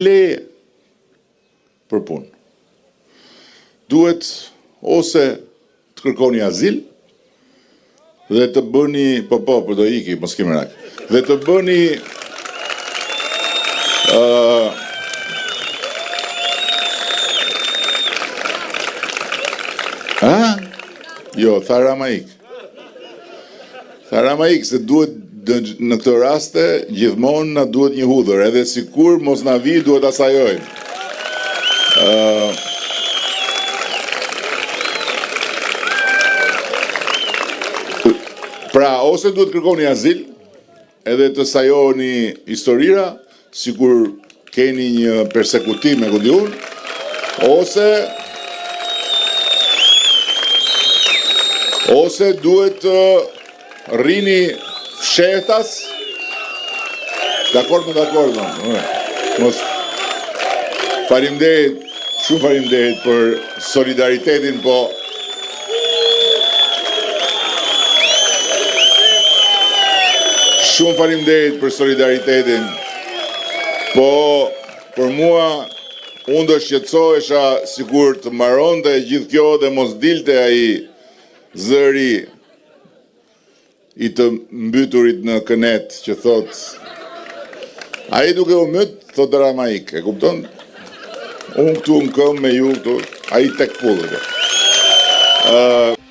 Leje për punë. Duhet ose të kërkoni azil dhe të bëni, po po, po do iki, mos ki merak. Dhe të bëni ë uh, A? Jo, tha Rama ik. Tha Rama ik, se duhet në këto raste gjithmonë na duhet një hudhër, edhe sikur mos na vijë duhet ta sajojmë. Ë Pra, ose duhet kërkoni azil, edhe të sajoni historira, sikur keni një persekutim e ku di unë, ose ose duhet të rrini fshehtas, dakord me dakord, mos faleminderit, shumë faleminderit për solidaritetin, po Shumë faleminderit për solidaritetin. Po për mua unë do shqetësohesha sikur të mbaronte gjithë kjo dhe mos dilte ai zëri i të mbyturit në kënetë që thotë ai duke u myt, thotë Rama ik, e kupton? Unë këtu në këmbë me ju këtu, ai tek pullët. Ë uh...